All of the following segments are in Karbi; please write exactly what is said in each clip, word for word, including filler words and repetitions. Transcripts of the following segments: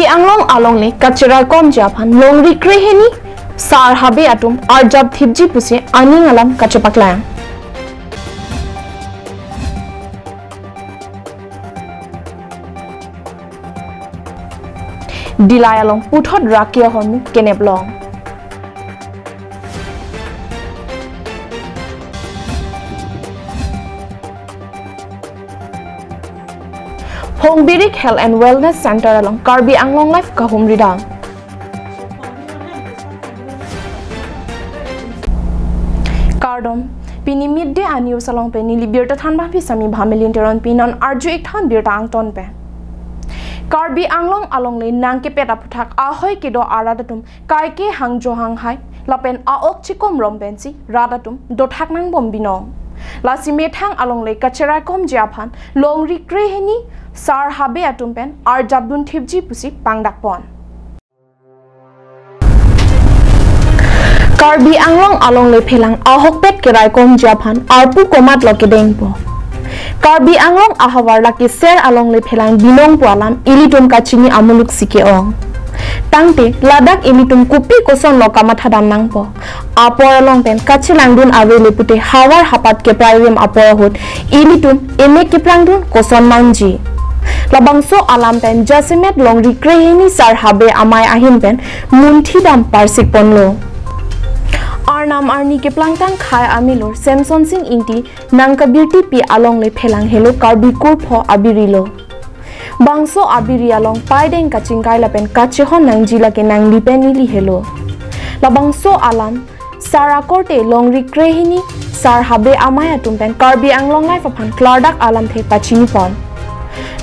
Anglong alongle kacheraikomji aphan longri krehini sar habe atum arjap thipji pusi aning alam kachepaklang. Dillai along puthot raki ahormu kenep long. Phongbirik Health and Wellness Center along Karbi Anglong Live kahumri dam. Kardom, pini midday a-news along pen neli birta thanbang pi Sami Bhamilin Teronpi, non arju-ik than birta angton pen. Karbi Anglong alongle nangkepet aphuthak ahoi kedo arat atum kaike hangjo hanghai lapen a-ok chikom rom pensi rat atum dothak nangbom binong. Lasi methang alongle kacheraikomji aphan longri krehini sar habe atum pen arjap dun thipji pusi pangdakpon. Karbi Anglong alongle phelang ahokpet keraikomji aphan arpu komatlo kedengpo. Karbi Anglong ahavar lake ser alongle phelang binong pu alam ilitum kachini amuluk si ke-ong. Tangte ladak ilitum kopi kosonlo kamathadam nangpo. Apor along pen kachelangdun avele pute havar hapat keprai rim apor ahut ilitum emek keplangdun koson manji. Labangso alam pen jasemet longri krehini sar habe amei ahin pen munthidam parsikponlo. Arnam arni keplangtang khei amilur Semson Sing Ingti nangkabirtipi alongle phelang helo Karbi kurpho abirilo. Bangso abiri along paideng kachingkai lapen kachehon nangji lake nangli pen neli helo. Labangso alam sar akorte longri krehini sar habe amei atum pen Karbi Anglong Live aphan klardak alamthe pachinipon.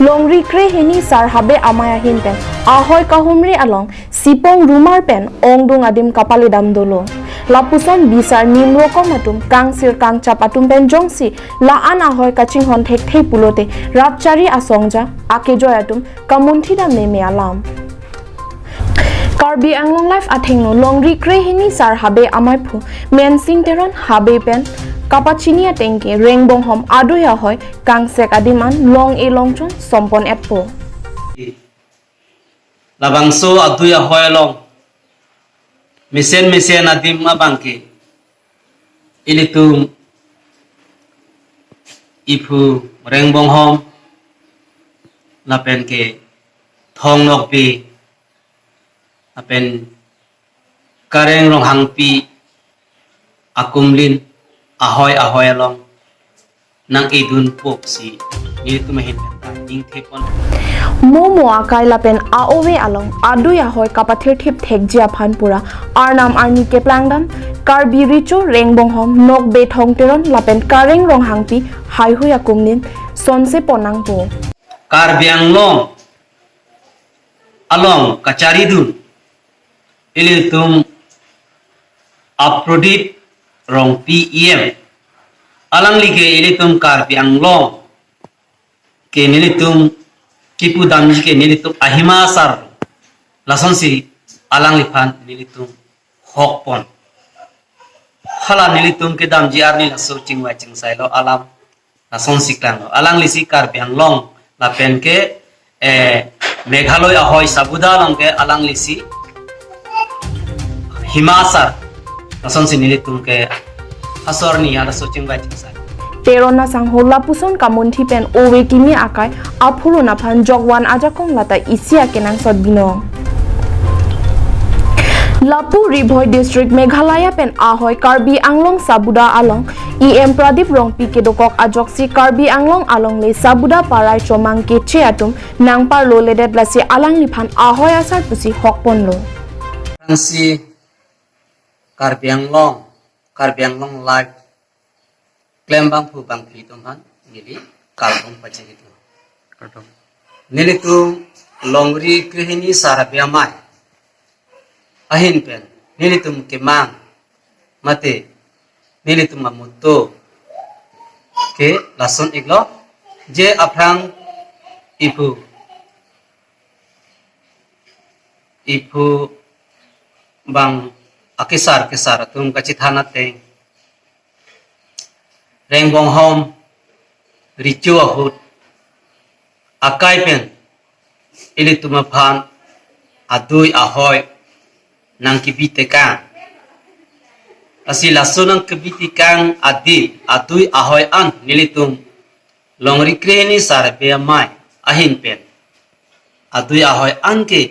Longri krehini sar habe amei ahin pen ahoi kahumri along sipong rumar pen ongdung adim kapaledam dolo. Lapuson bisar nimrokom atum kangsir kangchap atum pen jongsi la-an ahoi kachinghon thekthe pulote rat chari asongja akejoi atum kamunthidam meme alam. Karbi Anglong Live athengno longri krehini sar habe ameiphu Mensing Teron habe pen kapachini atengke Rengbonghom adui ahoi kangsek adim an long-e longchon sompon etpo. Labangso adui ahoi along mesen mesen adim abangke ilitum iphu Rengbonghom lapenke Thong Nokbe lapen Kareng Ronghangpi akumlin ahoi ahoi along nang-edunpo pusi nelitum ahin pen ta ningthepon. Momo akai lapen a-ove along adui ahoi kapathirthip thekji aphan pura arnam arni keplangdam Karbi Recho Rengbonghom Nokbe Thong Teron lapen Kareng Ronghangpi haihui akumlin sonsepon nangpo. Karbi Anglong along kacharidun ilitum Aprodip Rongpi E M. Alangli ke ilitum Karbi Anglong ke nelitum kipudamji ke nelitum ahima asar. Lasonsi alangliphan nelitum hokpon. Hala nelitum kedamji arni laso chingvai chingsailo alam lasonsi klanglo. Alanglisi Karbi Anglong lapenke, eh, Meghalaya ahoi Sabuda along ke alanglisi hima asar. Lasonsi nelitum ke asor ni ada so chingvai chingsai. Teron asangho lapuson kamunthi pen ove kimi akai aphurun aphan jokvan ajakong lata isi akenangsot binong. Lapu Ri Bhoi District Meghalaya pen ahoi Karbi Anglong Sabuda along E M Pradip Rongpi kedokok ajoksi Karbi Anglong alongle Sabuda parai chomang keche atum nangparloledet lasi alangliphan ahoi asar pusi hokponlo. Ansi Karbi Anglong, Karbi Anglong Live klembangphu bangphi atum aphan neli kardom pachini do. Kardom. Nelitum longri krehini sar habe amei ahin pen nelitum kemang mate nelitum amutu ke lason iklo je aphrang iphu iphu bang akesar kesar atum kachethan ateng Rengbonghom Recho ahut akai pen ilitum aphan adui ahoi nangkebi tekang. Lasi laso nangkebi tekang adim adui ahoi an nelitum longri krehini sarbe amei ahin pen adui ahoi an ke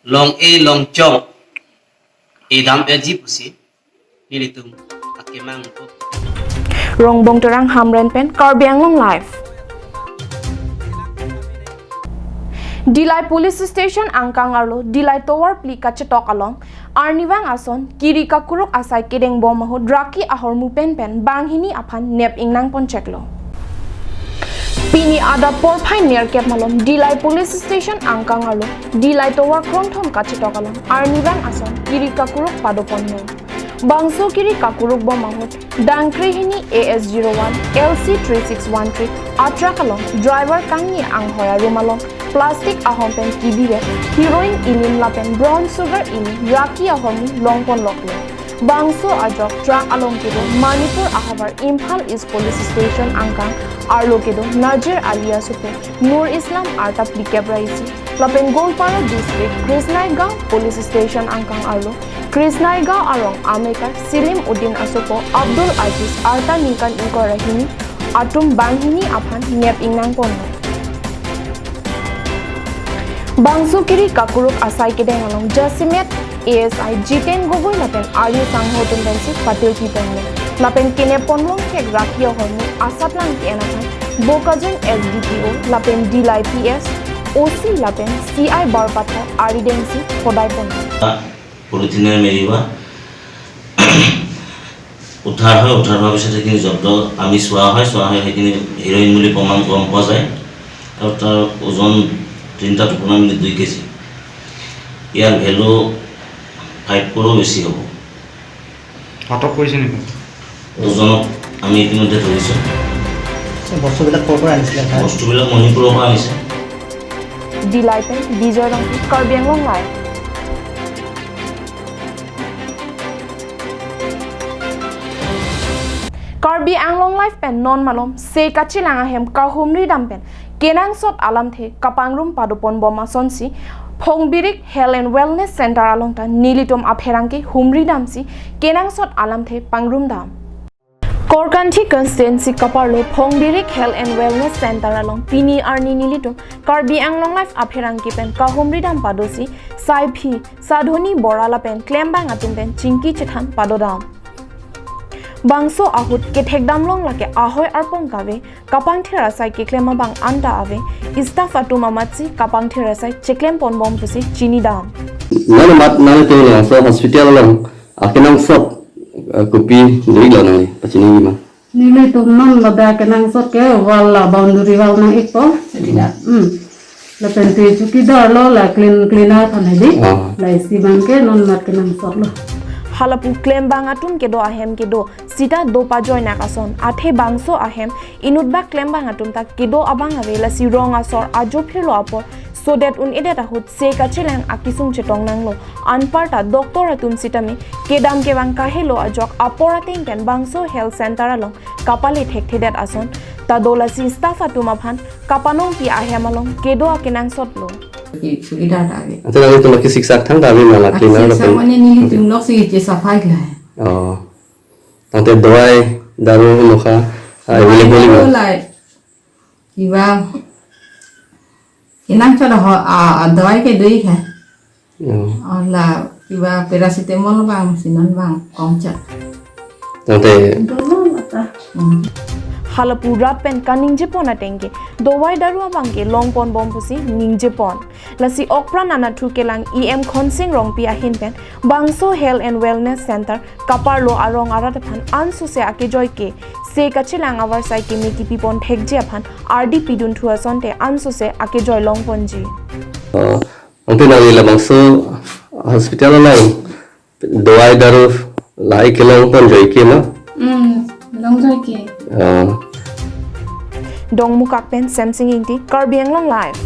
long-e longchong-e dam-eji pusi nelitum akemang po. Rongbong Terang Hamren pen Karbi Anglong Live. Dillai Police Station angkang arlo Dillai Tovar phli kachetok along arnivang ason kiri kakuruk asai kedengbom ahut raki ahormu pen pen banghini aphan nep ingnang poncheklo. Pini adap porphai nerkep malom Dillai Police Station angkang arlo Dillai Tovar krongthom kachetok along arnivang ason kiri kakuruk padoponlo. Bangso kiri kakuruk bom ahut Dangkrehini A S zero one L C three six one three a truck along driver kangni anghoi arum along plastic ahom pen kibi vet heroin ilim lapen brown sugar ilim raki ahormu longponloklo. Bangso ajok truck along kedo Manipur ahavar Imphal East Police Station angkang arlo kedo Nazir Ali asopo Nur Islam arta phlikep ra isi lapen Goalpara District Krishnaigaon Police Station angkang arlo Krishnaigaon arong amekar Selim Uddin asopo Abdul Aziz arta ningkan ingkoi ra hini atum banghini aphan nep ingnang ponlo. Bangso kiri kakuruk asai kedeng along jasemet A S I Jiten Gogoi lapen Aryu Sangho atum pensi patir piponlo. Lapen kenep ponlong kek raki ahormu asatlang ke-en aphan Bokajan S D P O lapen Dillai P S, O C lapen C I Barpathar aridengsi khodai ponlo. পলিথিনে মেৰিবা। উদ্ধাৰ হয়, উদ্ধাৰ হোৱাৰ পিছত সেইখিনি জব্দ আমি চোৱা হয়, চোৱা হয় সেইখিনি হিৰইন বুলি প্ৰমাণ গম পোৱা যায় আৰু তাৰ ওজন তিনিটা টোপোনা মিলি দুই কেজি। ইয়াৰ ভেলু ফাইভ ক্ৰ'ৰো বেছি হ'ব। আটক কৰিছে নেকি? দুজনক আমি ইতিমধ্যে ধৰিছোঁ। বস্তুবিলাক ক'ৰ পৰা আনিছিলে ছাৰ? বস্তুবিলাক মণিপুৰৰ পৰা আনিছে। Dillai pen Bijoy Rongpi, Karbi Anglong Live. Karbi Anglong Live pen non malom se kachelang ahem kahumri dam pen kenangsot alamthe kapangrum padoponbom asonsi Phongbirik Health and Wellness Center along ta nelitum apherangke humri damsi kenangsot alamthe pangrum dam. Korkanthi constituency kaparlo Phongbirik Health and Wellness Center along pini arni nelitum Karbi Anglong Live apherangke pen kahumri dam padosi saiphi Sadhoni Bora lapen klembang atum pen chingki chethan padodam. Bangso ahut kethekdam long lake ahoi arpong kave, kapangthir asai keklem abang anta ave, staff atum amatsi kapangthir asai cheklem ponbom pusi chinidam. Nang mat nang tenglo so hospital along akenangsot, eh, kopi dei lo nangli pachini ma? Nelitum non ladak kenangsot ke wall la boundary wall nang-ikpo. Chowkidar. Hmm. Lapen te chowkidar lo la clean cleaner aphan hedi. Ah. La isi abang ke non mat kenangsot lo. Halapu klembang atum kedo ahem kedo sita do pajoinak ason athe bangso ahem inutbak klembang atum ta kedo abang ave lasi rong asor ajo phirlo apor sodet un-edet ahut se kachelang akesung chetong nanglo. Anparta doctor atum sitame kedam kevang kahelo ajok apor ateng pen bangso health center along kapale thekthedet ason ta do lasi staff atum aphan kapanongpi ahem along kedo akenangsot lo. Ki chowkidar ta ave. Ante nangtum ke siksak thang ta ave ma la cleaner. Siksak lapen mane nelitum lok si ke safai lai. Oh. Tangte dawai daru mokha available lo. Dawai daru lai. Kiba kenangsot ho a, a dawai ke dui kha. Oh. Ala kiba paracetamol bang sinon bang kongcha. Tangte. Dolo mata. Hmm. Halapu rat pen kaningjepon ateng ke dawai daru abang ke longponbom pusi ningjepon. Lasi okpran anatthu kelang E M Khonsing Rongpi ahin pen bangso Health and Wellness Center kaparlo arong arat aphan ansose akejoi ke se kachelang avarsai keme kipipon thekji aphan ardi pidunthu asonte ansose akejoi longponji. Oh, ante nangli labangso hospital along dawai daru lahai kelongponjoi ke ma? Hmm, longjoi ke. Ah. Dongmukak pen Semsing Ingti, Karbi Anglong Live.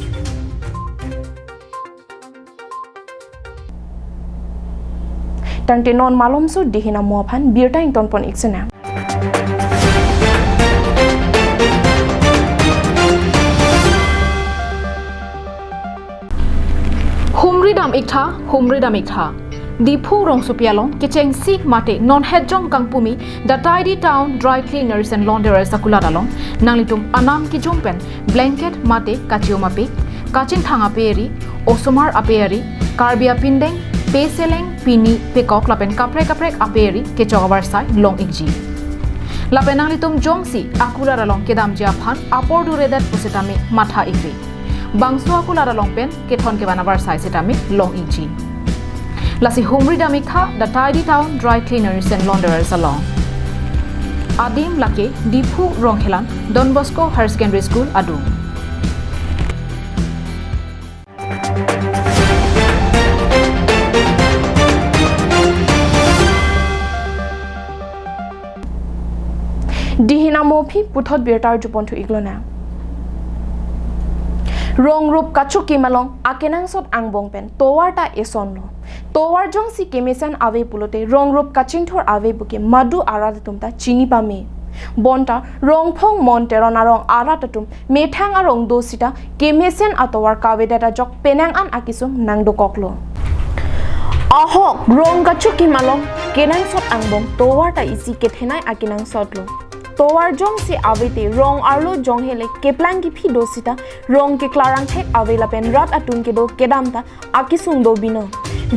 Tangte non malomso dihin amo aphan birta ingtonpon-ik sinang. Humri dam Iktha, humridam iktha. Diphu rongsopi along kechengsi mate non hetjong kangpumi the Tidy Town Dry Cleaners and Launderers akulat along nanglitum anam kijum pen blanket mate kachium apik, kachingthang aperi, osomar aperi, Karbi apindeng, peseleng, pini, pekok lapen kaprek kaprek aperi kechok avarsai long ikji. Lapen nanglitum jongsi akulat along kedamji aphan apor duredet pusitame matha ikri. Bangso akulat along pen kethon kevan avarsai sitame long ikji. Lasi humridam iktha the Tidy Town Dry Cleaners and Launderers along. Adim lake Diphu Rongkhelan Don Bosco Higher Secondary School adung. Dihina mophi puthot birta arjupon thu iklona. Rong rup kachukim along akenangsot angbong pen tovar ta esonlo. Tovar jongsi kemesen ave pulote rong rup kachingthur ave puke madu arat atum ta chini pame. Bonta Rongphong Mon Teron arong arat atum methang arong do sita kemesen atovar kavedet ajok penang an akesung nangdokoklo. Ahok rong kachukim along kenangsot angbong tovar ta isi kethenei akenangsotlo. Tovar jongsi ave te rong arlo jong hele keplang kiphi do sita rong keklarang thek ave lapen rat atum kedo kedam ta akesung do binong.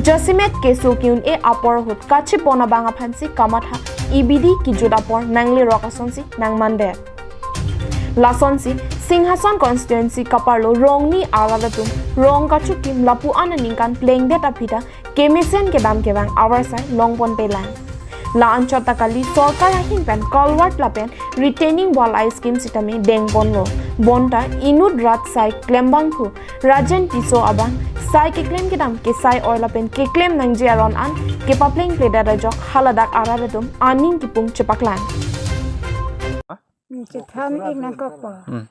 Jasemet keso ke-un-e apor ahut kachepon abang aphansi kamatha, ibidi kijut apor nanglerok asonsi nangmandet. Lasonsi Singhason constituency kaparlo rongni arat atum rong kachukim lapu-an aningkan plengdet aphi ta kemesen kedam kevang avarsai longpon pelang. La anchot ta kali sorkar ahin pen culvert lapen retaining wall scheme sitame dengponlo. Bonta inut rat sai klembangphu Rajen Tisso abang sai keklem kedam kesai oi lapen keklem nangji aron an kepapleng pledat ajok haladak arat atum aning kipung chepaklang. Hmm, chetham ik nangkokpo. Hmm.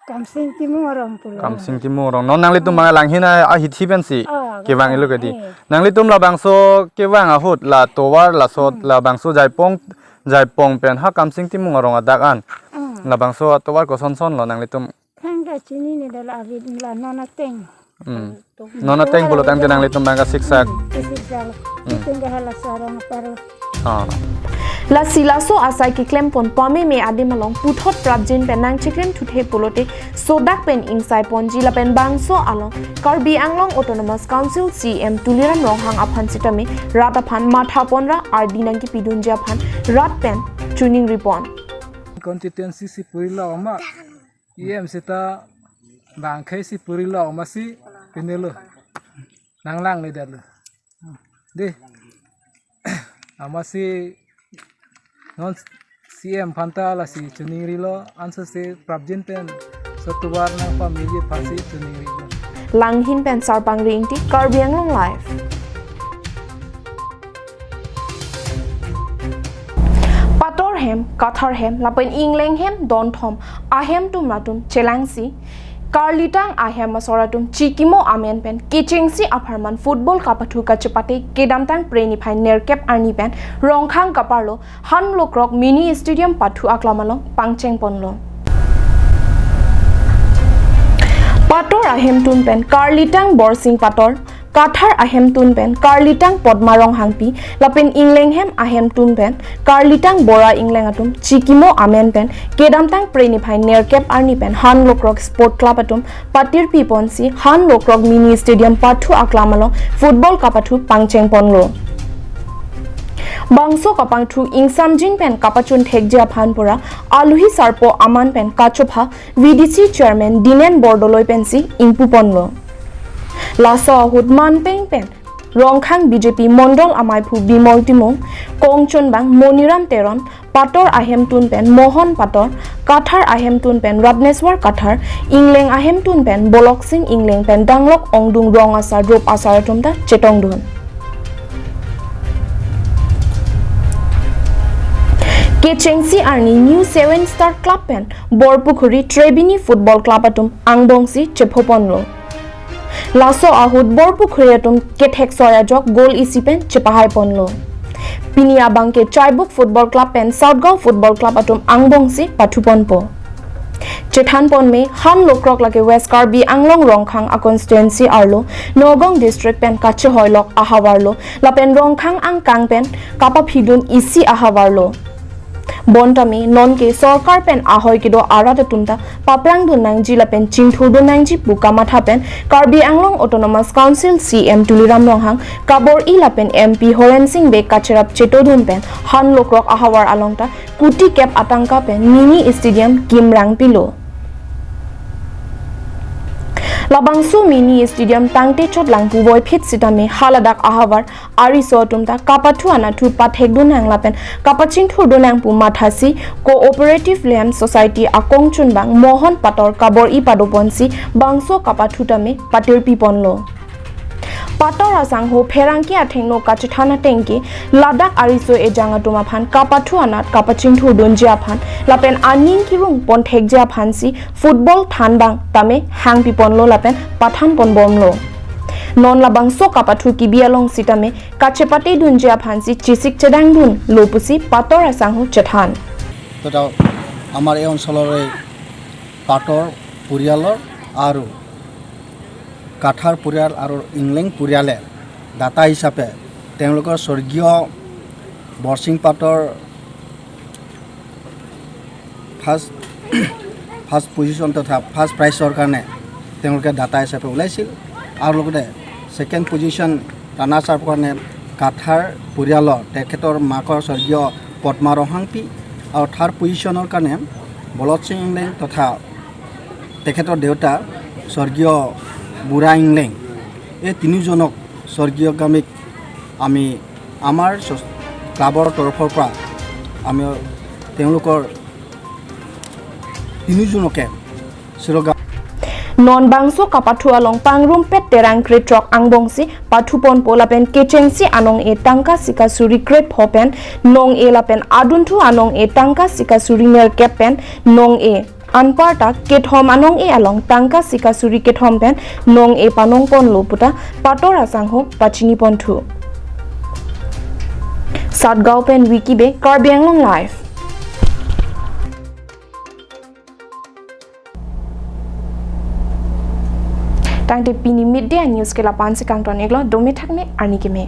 Kamsing Timung arong pulo. Kamsing Timung arong. Non nanglitum bang langhin a, ahithi pensi. Ah, kevang ilo kedi. Eh. Nanglitum labangso kevang ahut la tovar lasot labangso Jaipong, Jaipong pen ha Kamsing Timung arong adak an. Hmm. Labangso tovar kosonson lo nanglitum. Thangta chinine dala avid la non ateng. Hmm. Non ateng pulo tangte nanglitum bang kasiksak. Hmm, kasiksak. Hmm. Ateng ke hala sarong aparo. Ah. Lasi laso asai keklempon pameme adim along puthot prapjin pen nangcheklemthuthe pulote sodak pen ingsaiponji lapen bangso along Karbi Anglong Autonomous Council C E M Tuliram Ronghang aphan sitame rat aphan mathaponra ardi nangkipidunji aphan rat pen chuningripon. Constituency si purilo ma. E M sita bangkhei si purilo masi pinelo. Nanglangle detlo. Dei. Amasi non C E M aphanta lasi chuningrilo ansose prapjin pen sotovar nangpameji aphansi chuningrilo. Langhin pen Sarpangri Ingti, Karbi Anglong Live. Pator hem, Kathar hem, lapen Ingleng hem, donthom ahem atum latum chelangsi Karlitang ahem asor atum chikimo amen pen kechengsi apharman football kapathu kachepate kedamtang Phre niphai nerkep arni pen Rongkhang kaparlo Hanlokrok Mini Stadium pathu aklam along pangchengponlo. Pator ahem atum pen Karlitang Borsing Pator, Kathar ahem atum pen Karlitang Podma Ronghangpi, lapen Ingleng hem ahem atum pen Karlitang Bora Ingleng atum chikimo amen pen kedamtang Phre niphai nerkep arni pen Hanlokrok Sport Club atum patirpiponsi Hanlokrok Mini Stadium pathu aklam along football kapathu pangchengponlo. Bangso kapangthu ingsamjin pen kapachun thekji aphan pura aluhi sarpo aman pen kachopha V D C Chairman Dinen Bordoloi pensi ingpuponlo. Laso ahut manpeng pen Rongkhang B J P Mondol amaiphu Bimol Timung, kongchunbang Moniram Teron, Pator ahem atum pen Mohon Pator, Kathar ahem atum pen Ratneswar Kathar, Ingleng ahem atum pen Boloksing Ingleng pen Danglok Ongdung rong asar rup asar atum ta chetongdun. Kechengsi arni New Seven Star Club pen Borpukhuri Trebini Football Club atum angbongsi chephoponlo. Laso ahut Borpukhuri atum kethek soi ajok goal isi pen chepahaiponlo. Pini abangke Chaibuk Football Club pen South Gaon Football Club atum angbongsi pathuponpo. Chethan ponme, han lokrok lake West Karbi Anglong Rongkhang a constituency arlo, Nagaon district pen kachehoilok ahavar lo, lapen Rongkhang angkang pen kapaphidun isi ahavar lo. Bonta me nonke sorkar pen ahoi kedo arat atum ta paplangdun nangji lapen chingthurdun nangji pu kamatha pen Karbi Anglong Autonomous Council C E M Tuliram Ronghang, kabor-i lapen M P Horen Sing Bey kacherap chetodun pen han lokrok ahavar along ta kuti kep atangka pen mini stadium kimrang pilo. Labangso mini stadium tangte chot lang puvoiphit sitame haladak ahavar ariso atum ta kapathu anathu pathekdun nang lapen kapachingthurdun nang pu mathasi Cooperative Land Society akongchunbang Mohon Pator kabor-i padoponsi bangso kapathu tame patirpi ponlo. Pator asangho pherangke athengno kachethan atengke ladak ariso ejang atum aphan kapathu anat kapachingthurdunji aphan lapen aning kirung ponthekji aphansi football thanbang tame hangpi ponlo lapen pathan ponbomlo. Non labangso kapathu kibi along sitame kachepatedunji aphansi chesik chedangdunlo pusi Pator asangho chethan. তো আমাৰ এই অঞ্চলৰে পাটৰ পৰিয়ালৰ আৰু কাঠাৰ পৰিয়াল আৰু ইংলেং পৰিয়ালে দাতা হিচাপে তেওঁলোকৰ স্বৰ্গীয় বৰসিং পাটৰ ফাৰ্ষ্ট ফাৰ্ষ্ট পজিশ্যন তথা ফাৰ্ষ্ট প্ৰাইজৰ কাৰণে তেওঁলোকে দাতা হিচাপে ওলাইছিল আৰু লগতে ছেকেণ্ড পজিশ্যন ৰাণাৰ্ছ আপৰ কাৰণে কাঠাৰ পৰিয়ালৰ তেখেতৰ মাকৰ স্বৰ্গীয় পদ্মা ৰংহাংপী আৰু থাৰ্ড পজিশ্যনৰ কাৰণে বলদ সিং ইংলেং তথা তেখেতৰ দেউতা স্বৰ্গীয় বুঢ়া ইংলেং, এই তিনিওজনক স্বৰ্গীয় গামীক আমি আমাৰ ক্লাবৰ তৰফৰ পৰা আমি তেওঁলোকৰ তিনিওজনকে চিৰগা Non bangso kapathu along pangrumpet terang kretrok angbongsi pathu ponpo lapen kechengsi anong-e tangka sika suri krepho pen nong-e lapen adunthu anong-e tangka sika suri nerkep pen nong-e anparta kethom anong-e along tangka sika suri kethom pen nong-e panong ponlo puta Pator asangho pachini ponthu. Satgaon pen Wiki Bey, Karbi Anglong Live. Tangte pini midday news ke lapu-an si kangton iklo, dome thakme, arni keme.